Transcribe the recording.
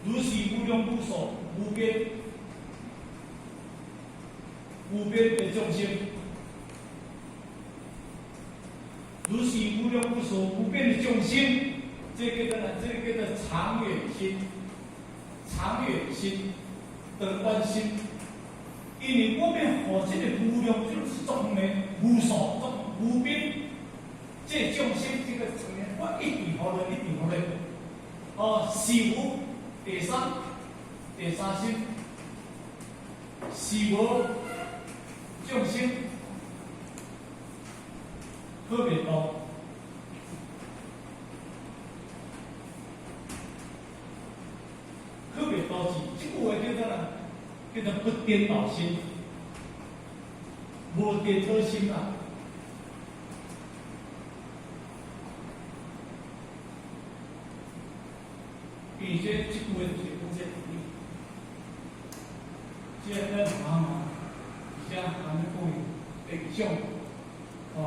如是無量無數無邊無邊的眾生，如是無量無數無邊的眾生，這個叫做呢？這個叫做長遠心，長遠心，長遠心。因為我欲予這個無量就是眾的無數眾無邊，這個眾生這個層面，我一直予落，一直予落。哦，是無第三，第三心，是無眾生可滅度，可滅度是這句話叫做啥？叫做不顛倒心，無顛倒心啊。因為這這句話就是講這個道理。這咱學嘛，而且按呢講，會講，哦，